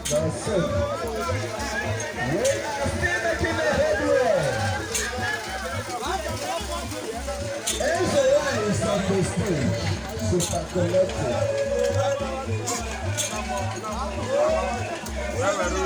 That's it. We are still making a headway. Eze nwanyị is on the stage. Super collected. Ichiala awela.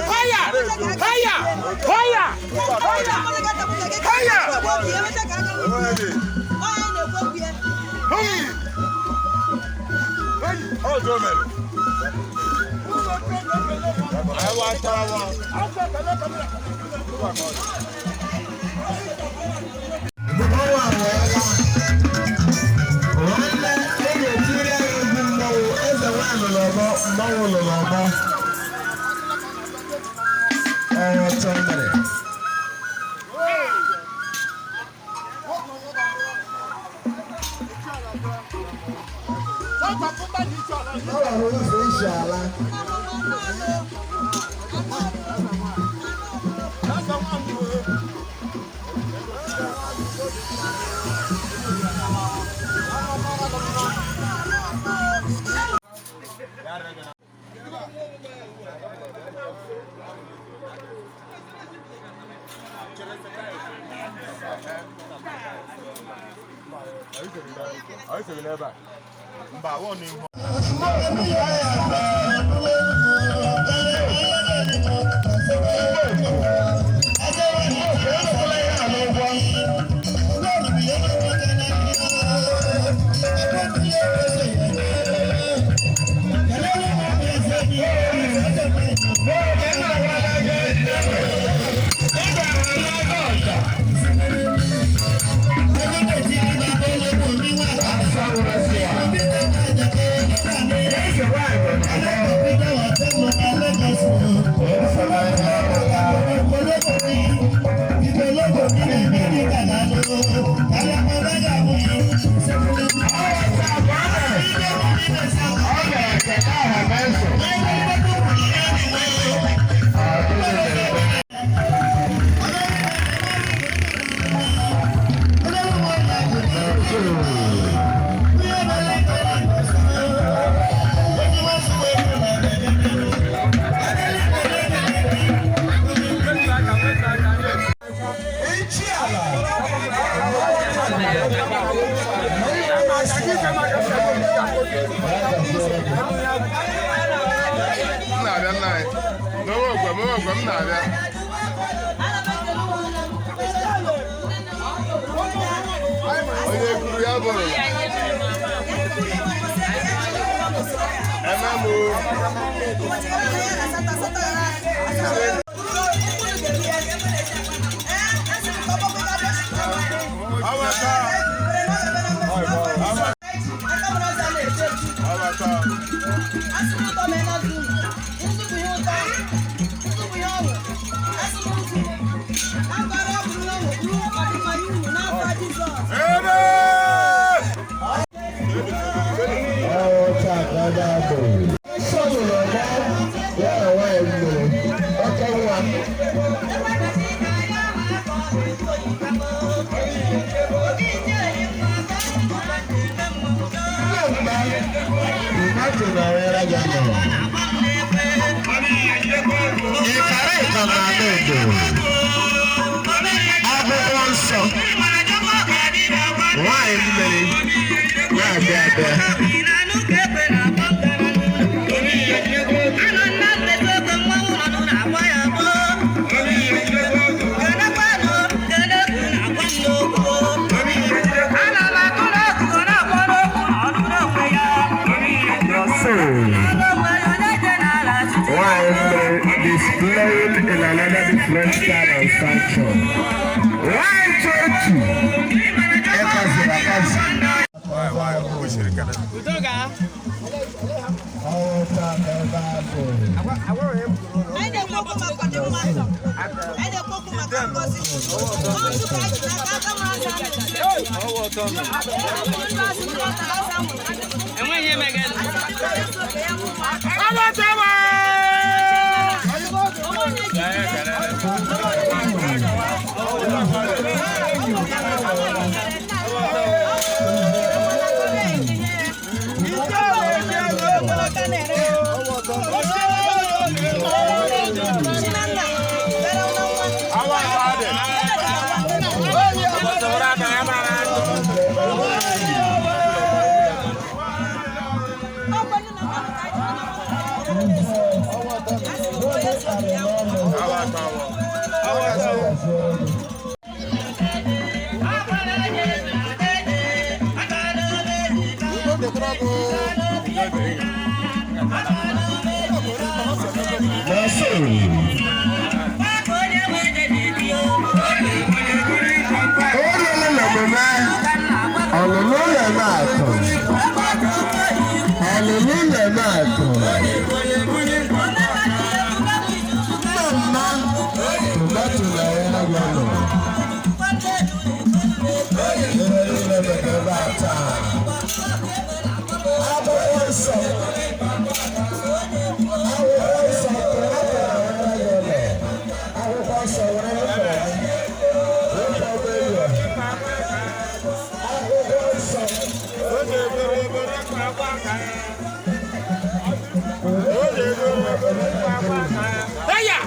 Fire! Fire! Fire! Fire! Mmanwụ awela. Nwanne, ị ga-etiri anyị egwu mmanwụ. Eze nwanyị nọ n'ọgbọ, mmanwụ nọ n'ọgbọ. Ọtọ mere. Ọ gwara ụzọ isi ala. Mba, ọ n'ihu. Ichiala. M na-abịa, nna anyị. Mewe okwe, mewe okwe, m na-abịa. Onye kwuru ya bụrụ. Eme m o. Awata. Awata. Ebe! Ọta kada bụ. Nsọ nọ n'ọgbọ, ya na nwaanyị mmiri. Oke nwa. Nne mma, mmadụ nọrọ gị anọrọ. Ịkara ịka n'ala Igbo. Akwụkwọ nsọ. Nwaanyị mmiri na-abịa abịa. Nwaanyị mmiri displaying in another different style and stature. Nwaanyị otu ịkaziri akazi. Nwanyị, nwanyị, o siri ka. Ọwọ́ taa ka ebe a bụ. Anyị na-ekwu okwu maka ọdịmma. Anyị na-ekwu okwu maka ngọzi. Ọnụ ka anyị ji n'aka aka mara asa amụ. Enweghị ihe megere. Abatama! Oriele na omume ọlụlụ na-eme akụ. Ọlụlụ na-eme akụ. Nna mma tomato na ya gwanụ. Ihe niile mere ebe a taa. Akwụkwọ nsọ. Akwụkwọ nsọ tomato na ya gwanụ. Akwụkwọ nsọ were mkpọrọ. Akwụkwọ nsọ. Haya!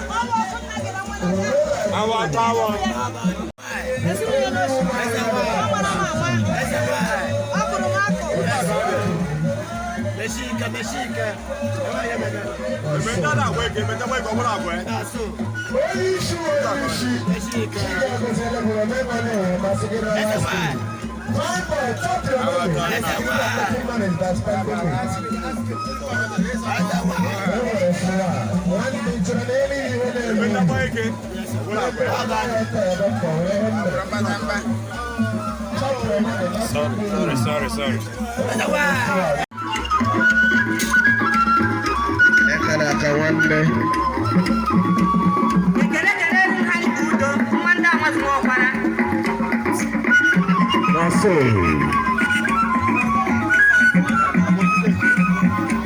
Awatawa! Onye isi onye isi. Chigozie bụrụ n'ịgbanye ụwa masị gị na ya sị. Fine boy, chop your money. You are making money by spending it. E nwere fụwa. Nwanne ị chere na elu ihe na-eme elu. Chop your money, not Sorry, sorry, sorry. Ekere aka nwanne. Ekele kele ha udo nwa ndị amazụ ọkwara. Na so.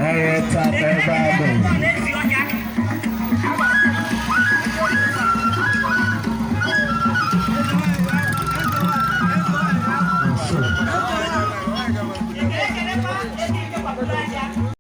Ọrụ taa ka ebe a bụ. Na-esi ọhịa. So.